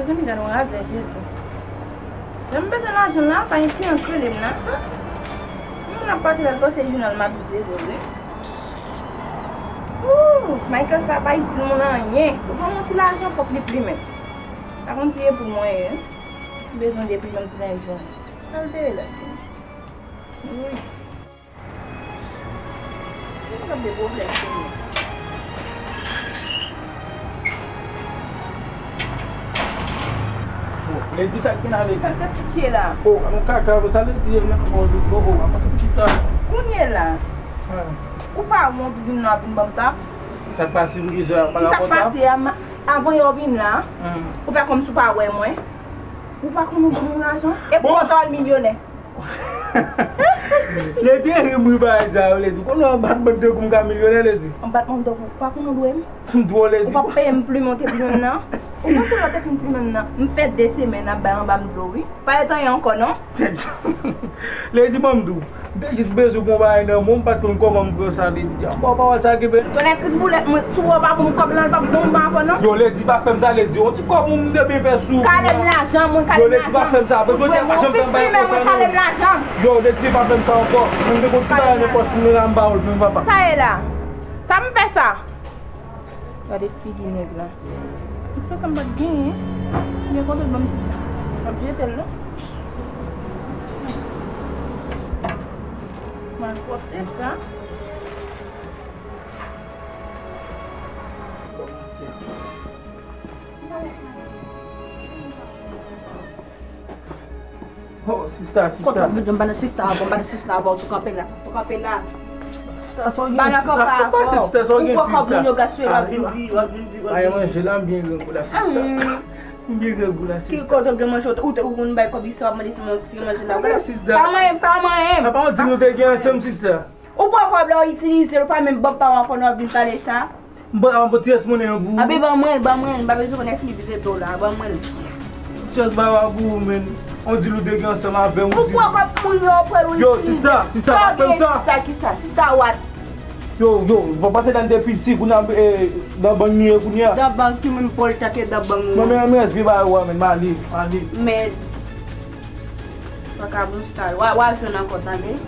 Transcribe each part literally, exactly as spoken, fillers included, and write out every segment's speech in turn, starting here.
Jezi, gade yon razè, Jezi. Lè m bezwen lajan la, pa gen kliyan k rele m nan sa. Moun ap pase la, l panse jounal m ap vize vre, wi. Ooh, Michael sa pa itil moun anyen. Ou ban m yon ti lajan, fòk li plimen. Pa konn si e pou mwen ye. M bezwen de plimen plen jou. Sa l te ye la, se. Wi. Gen de pwoblèm, Senyè. Bon, Lady, sa k gen la, Lady? Sa l te fout ye la? Oh, yon kaka, sa Lady ye menm, bon, bon, bon, bon, avanse pou chita. Kounye la, ou pa wont vin la, vin ban m tap? Sa k pase, m di sa, pa rapò tap? Ki sa k pase a, ma-, avan yo vin la, ou fè kòmsi w pa wè mwen? Ou pa konn ou gen yon lajan? E pou otan w al milyonè. Lady ri m ri bagay sa yo, Lady. Konnen yon batman de kou m ka milyonè, Lady. Yon batman de kou, ou pa konn ou dwe m? M dwe w, Lady. Ou pa peye m plimen, ou te plimen m nan. Ou panse lè w te fin plimen m nan, m fè de semèn ap bay anba m dlo, wi. Pa gen anyen ankò, non. Lady, ban m di w. M te jis bezwen pran bagay nan men w, m pa t konn kòman m pran sa, Lady. Bon, pawòl sa kenbe. Tonnè kris boulèt mwen, si w pa ban m kòb lan, l p ap bon pou mwen ankò non. Yo, Lady, pa fè m sa, Lady. On ti kòb moun te byen fè sou. Kale m lajan mwen, kale m lajan. Yo, Lady, pa fè m sa. Bezwen te pa janm fè m bagay konsa non. Kale m lajan. Yo, Lady, pa fè m sa ankò. Mwen te konn ti bagay nan pòch mwen la, m ba w l, men papa. Sa ye la? Sa m fè sa? Gade figi nèg la. M panse m pa t genyen. Byen kontan ban m ti sa. M ap jete l non. Malpwòpte sa. Oh, sista, sista. Kote w vin jwenn bann sista avè w, bann sista avè w, tou kanpe la, tou kanpe la. Sista, sa w gen, sista, sa w pase, sista, sa w gen, sista. Ou pran kòb moun yo gaspiye la. Vin di, w ap vin di, w ap vin di. Ay, manje la, m byen grangou la, sista. M byen grangou la, sista. Ki kote w gen manje, ou te, ou konn bay kòb isi, w ap mande si mwen, si manje la. Gade, sista. Pa manyen m, pa manyen m. Apa w di nou te gen ansanm, sista? Ou pran kòb la, w itilize l, ou pa menm ban m pa w ankò nan w vin pale sa. M ban, m ban ti rès monnen an pou ou. Anben ban mwen l, ban mwen l, m pa bezwen konnen fini vize do la, ban mwen l. Ti rès bagay pou ou, menn. On di nou te gen ansanm avè m, ou di. Ou pran kòb moun yo, ou pran l, ou itilize. Yo, sista, sista, pa fè m sa. Sista ki sa? Sista what? Yo, yo, w panse dan de piti, kounye a, eh, dan bang nou ye kounye a. Dan bang ki menm pòl tanke dan bang nou. Non, men, men, rès vye bagay ou a, menn, m ale, m ale. Men, vakabon sal. W a, w a jwenn ankò, tande?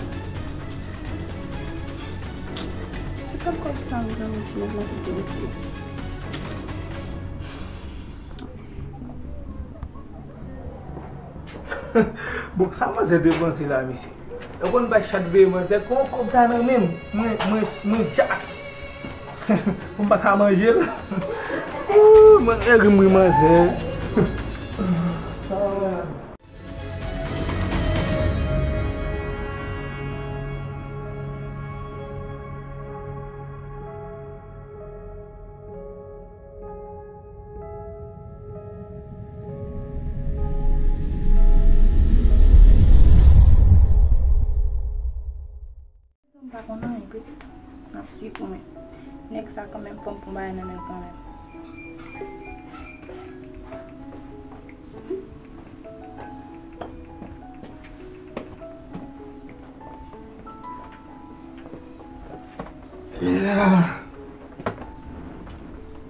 Ki kòb kòb sa m jwenn ti nèg la ki te mesye? Bon, sa manzè depanse la, mesye? Yo konn bay chat veye mwen tèt, kon kòb sa nan men m, mwen, mwen, mwen djak. Pou m pa ta manje l. Ooh, mwen, e ri m ri manzè. M pa konn anyen, pitit. N ap swiv mwen. Nèg sa kanmenm fò m pran bagay nan men l kanmenm. Yeah.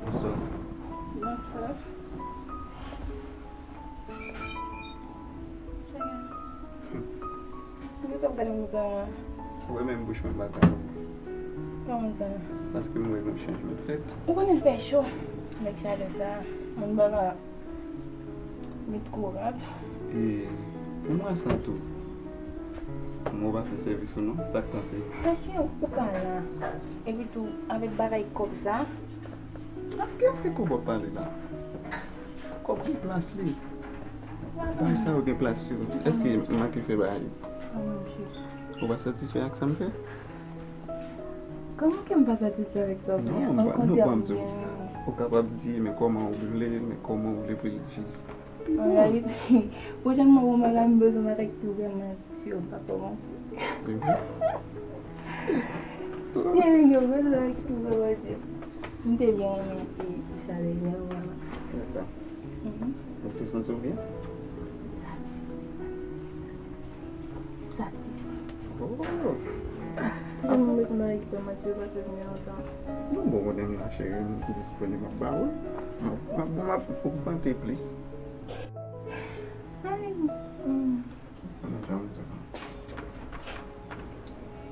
Bonswa. Bonswa. Poukisa w ap gade m konsa? Ou wè menm bouch mwen pa ka. Kòman sa? Paske m wè yon chanjman fèt. Ou konnen l fè cho. Avèk chalè sa, moun pa ka met kourab. E, ou mwen san tou. Mwen pa fè sèvis ou non. Sa k pase? Mache, ou pa la. Epi tou, avèk bagay kòb sa. Ak ki afè kòb w ap pale la? Kòb gen plas li. Bagay sa yo gen plas yo. Èske m manke fè bagay yo? Ou pa satisfè ak sa m fè? Kòman ke m pa satisfè avèk sa w fè? Non, m pa, non, ban m di w. Ou kapab di, men kòman ou vle, men kòman ou vle pou l jis. An reyalite, pwochènman, bon bagay, m bezwen m avèk tou vrèman. Si yo pa kòmanse. Mhm. Si yo bezwen ki kòmanse. M te byen renmen e, e salè li an, vrèman. Dakò. Mhm. Ou te santi w byen? Satisfè. Oh. Jan m bezwen bagay ki pèmèt yo pase byen lontan. Non, bon, konnen m la, cheri, m disponib, m ap ba ou. M ap, m ap, m ap ogmante plis.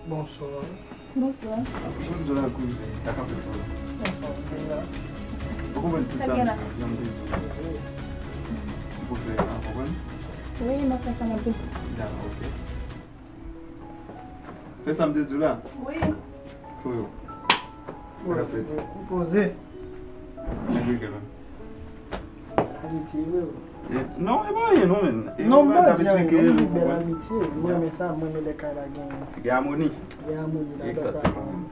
Bonswa. Bonswa. Bonjou la kouzin, sa k ap fèt ou? Anfòm, deja. Ou konprann tout sa m di, jan m te di. Ou konprann? Ou konprann? Wi, m ap fè sa m ap di. Ya, ok. Fè sa m te di w la. Wi. Freo. Sa k ap fèt? Ou poze. Mwen gen kè la. Amitye, wi. E, non, e pa anyen non, men. E, non, m pa di anyen, nou gen bèl amitye. Mwen renmen sa, mwen renmen lè kay la gen. Gen amoni. Gen amoni ladan sa. Egzakteman.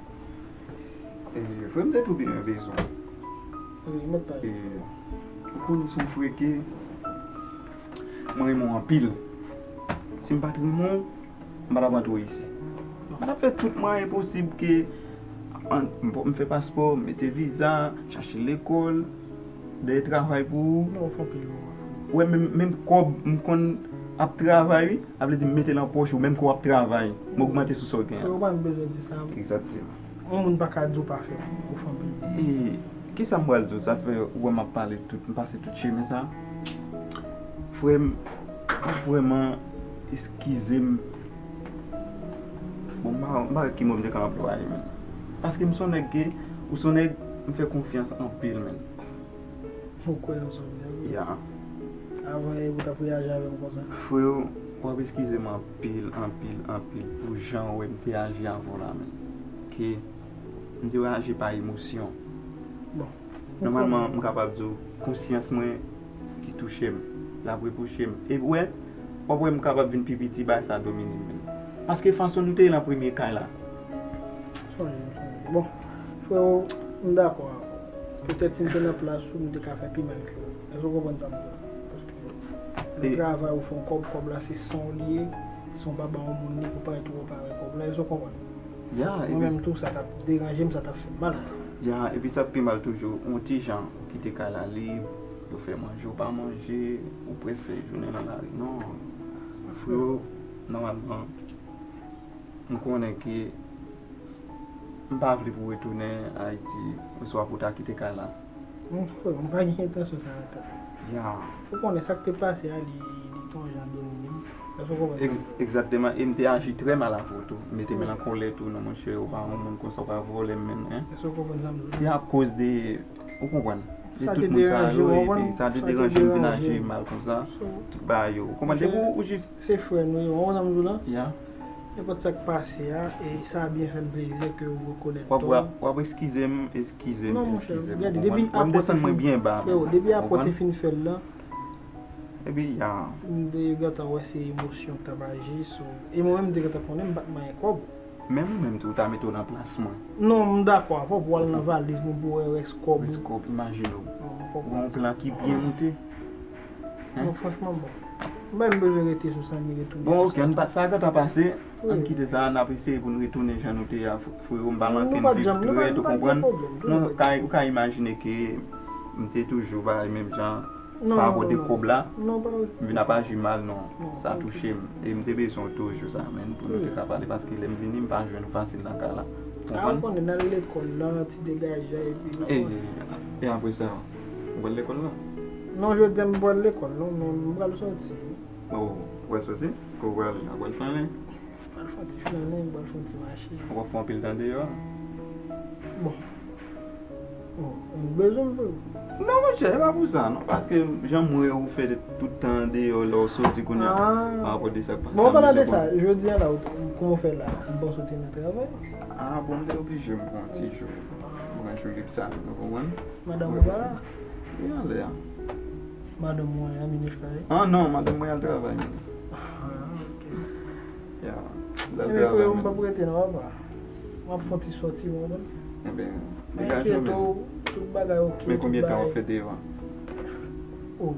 E, frè m te tou byen bezwen. Wi, mèt pale. E, ou konnen se yon frè ke mwen renmen w anpil. Si m pa t renmen w, m pa t ap antre w isi. M pa t ap fè tout mwayen posib ke an, m, m fè paspò, m mete viza, chache lekòl, dèyè travay pou ou. Non, ou fè anpil, non. Ou wè, menm, menm kòb m konn ap travay, wi, sa vle di m mete l nan pòch ou, menm ke w ap travay, m ogmante sou sa w gen an. Frè, ou pa menm bezwen di sa. Egzakteman. Yon moun pa ka di w pa fè, ou fè anpil. E, kisa m pral di w? Sa fè ou wè m ap pale tout, m pase tout chemen sa. Frè m, ou vrèman eskize m. Bon, m pa, m pa wè ki mo m te ka anplwaye, men. Paske m se yon nèg ke, ou se yon nèg, m fè konfyans anpil, men. Ou kwè nan sa w di a, wi. Ya. Avan yè, ou t ap reyaji avè m konsa. Freo, w ap eskize m anpil, anpil, anpil pou jan w wè m te aji avè w la, men. Ke m te reyaji pa emosyon. Bon. Nòmalman, m kapab di w, konsyans mwen ki touche m, l ap repwoche m. E w wè, w ap wè m kapab vin pi piti, bagay sa domine m, men. Paske fason nou te ye nan premye kay la. Sonje, sonje. Bon, freo, m dakò avè w. Petèt si m te nan plas ou, m te ka fè pi mal ke ou. Èske w konprann sa m di w la? Paske nan travay ou fè yon kòb, kòb la se san w li ye, si w pa ba yon moun li pou parèt ou pa wè kòb la, èske w konprann? Ya, mwen menm tou, sa t ap deranje m, sa t ap fè m mal. Ya, epi sa k pi mal toujou, yon ti jan ou kite kay la lib, yo fè manje, ou pa manje, ou prèske fè jounen nan lari. Non, freo, nòmalman, m konnen ke m pa vle pou w retounen Ayiti, oswa pou w ta kite kay la. Non, freo, m pa gen entansyon sa nan tèt mwen. Ya. Ou konnen sa k te pase a, li, li te yon jan domine m. Èske w konprann sa? Egzakteman, e m te aji trè mal avè w tou. M mete m an kòlè tou, non, monchè, ou pa yon moun konsa, ou pa vòlè m menm, en. Èske w konprann sa m di w la? Se akoz de, ou konprann? De tout moun sa yo, epi sa te deranje m, vin aji mal konsa. Tout bagay yo. Ou konprann? Depi ou jis Se frè nou ye, ou konprann sa m di w la? Ya. Nenpòt sa k pase a, e sa byen fè m plezi ke ou rekonèt tò w. W ap, w ap eskize m, eskize m, eskize m. Gade, depi apòt te fin, freo, depi apòt te fin fè l lan, epi, ya, m te gentan wè se emosyon k t ap aji sou, e mwen menm m te gentan konnen m pa t manyen kòb. Menm ou menm tou, ou ta mete w nan plas mwen. Non, m dakò avè w pou w al nan valiz mwen pou w wè rès kòb ou. Rès kòb, imajine w. Ou gen yon plan ki byen moute. Non, franchman, bon. M pa menm bezwen rete sou sa, m retounen sou sa. Bon, ok, ann pa, sa gentan pase, ann kite sa, n ap eseye pou n retounen jan nou te ye a, freo, m pa manke n viv trè, ou konprann? Non, ou ka, ou ka imajine ke m te toujou bagay menm jan, pa rapò de kòb la, m vin ap aji mal, non, sa touche m. E m te bezwen w toujou sa, menm pou nou te ka pale, paske lè m vini, m pa jwenn ou fasil nan kay la. Ou konprann? Ou konnen, n al lekòl la, ti degaje, epi, e apre sa, ou pral lekòl la? Non, jodi a m pral lekòl, non, men m pral soti. Oh, ou pral soti? Kote ou pral ale? Ou pral flannen? M pral fè yon ti flannen, m pral fè yon ti mache. Ou pral fè anpil tan deyò a? Bon. Bon, ou bezwen m vre? Non, monchè, e pa pou sa, non. Paske jan m wè ou fè tout tan an deyò, lè w soti kounye a, pa rapò de sa k pase a. Bon, an palan de sa, jodi a la, kòman w fè la? M panse w te nan travay. Ah, bon, m te oblije m pran yon ti jou. M pran jou lib sa, nou konprann? Madanm ou pa la? Li anlè a. Madanm ou an, Aminouch pa ye? Ah non, madanm mwen al travay, men. Ah, ok. Ya, l al travay, men. Ebyen, frè, m p ap rete non, papa. M ap fè yon ti sòti, mwen menm. Ebyen, degaje w, men. Tout bagay ok, men konbyen tan w ap fè deyò a? Oh.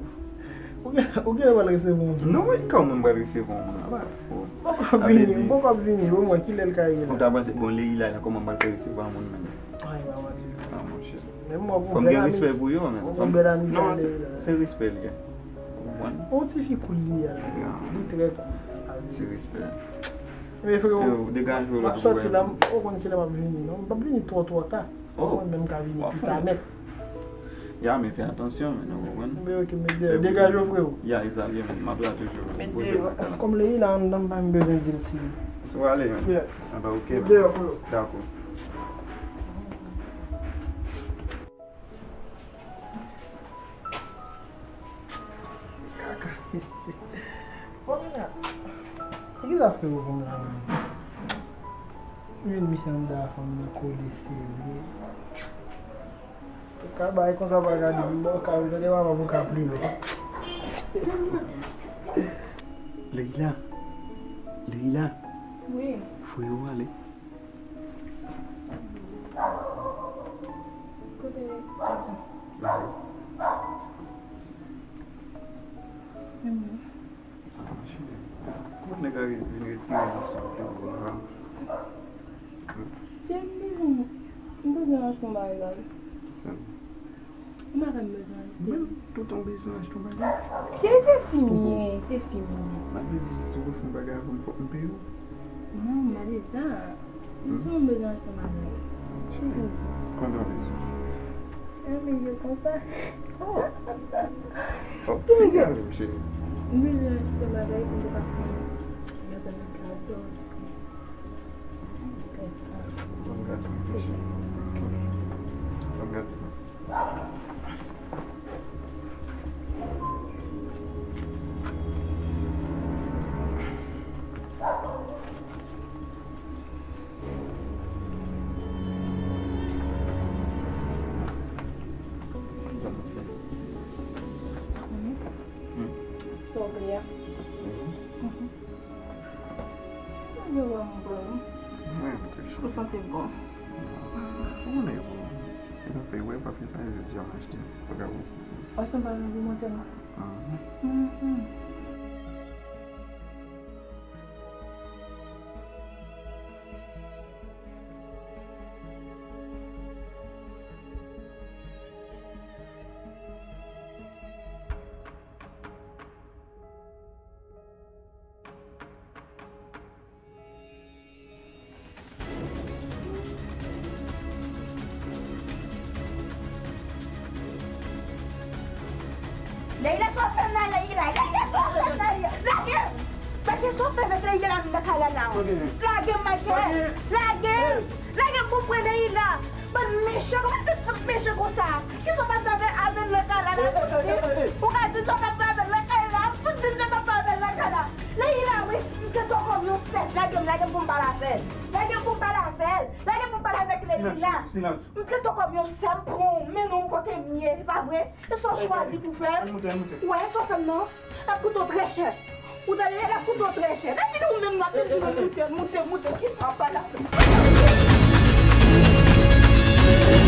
Ou gen, ou genlè pral resevwa yon moun. Non, men kòman m pral resevwa yon moun? Apa, oh. M poko ap vini, m poko ap vini, bon, mwen, kilè l ka ye la? Ou ta panse, bon, Leila la, kòman m pral fè resevwa yon moun menm? Ay, pa manti. Ah, monchè. Men mwen, fò m gen respè pou yo, men. Fò m, non, se, se respè l ye. Ou konprann? Yon ti fi cool li ye la. Li trè cool. Se respè. Men frè, degaje w la, m ap sòti la, m, ou konn kilè m ap vini, non? M p ap vini twò, twò ta. Mwen menm ka vini pi ta nèt. Ya, men fè atansyon, men, ou konprann? Men ok, men degaje w, frè. Ya, e sa l ye, men. M ap la toujou. Men poze bagay la. Kòm Leila anndan, m pa menm bezwen di l si Si w ale menm. Yeah. Anba, ok, man. Deyò, freo. Dakò. Kaka. Bon, men la. Poukisa freo konn la menm? Ou jwenn misye anndan a fanm nan kole sere. Ou ka bay konsa pa gade m bò kay ou tande papa pou ka plimen. Leila. Leila. Wi. Freo ale. Kote gason? Menm non. Kòman nèg la vin retire li sou Facebook la? Cheri, m bezwen, m bezwen achte yon bagay. Kisa? M pa konn bezwen achte. Men, toutan w bezwen achte yon bagay. Cheri, se fi m ye, se fi m ye. Malgre di si w fè yon bagay avè m, fòk m peye w. Non, m pa di sa. M sèlman bezwen achte yon bagay. Cheri, konbyen w bezwen? Yon milyon konsa. Oh! Fòk w peye avè m, cheri. M bezwen achte yon bagay pou m te ka fè yon zanmi kado. Bon, gade, cheri. Bon, gade. Kisa w ap fè? Hmm. Sa w vle a? Mhm. Mhm. Sa w vle wè m bon? Mwen, mwen te chou. Ou santi bon? Ou konnen bon. E sa fè wè pa fè sa, jodi a, m achte. Fò ka wè si. Achte yon bagay pou mwen sèlman. Mhm. Mhm. Leila, sa w fè m la, Leila? Leila, sa w fè m la, Leila? Lage! Lage, sa w fè m, Leila, m nan kay la la? Lage m, Michael! Lage! Lage m pou m pran Leila! Bann mechan, kòman fè tout mechan konsa? Kisa w pa fè avè, avè m nan kay la, la, Fouti? Ou ka di sa w pa fè avè m nan kay la, Fouti, di m sa w pa fè avè m nan kay la. Leila, wi, m trete w kòm yon sèf. Lage m, lage m pou m pale avè l. Lage m pou m pale avè l. Lage m pou m pale avèk Leila. Silans, silans. M trete w kòm yon sèf, m pran w, m mennen w kote m ye, e pa vre? E sa w chwazi pou fè? Ann moute, ann moute. Ou wè sa w fè m nan? L ap koute w trè chè. Ou tande, l ap koute w trè chè. Lè fini ou menm nan, ap vin di mwen moute, moute, moute. Kisa w pale avè m?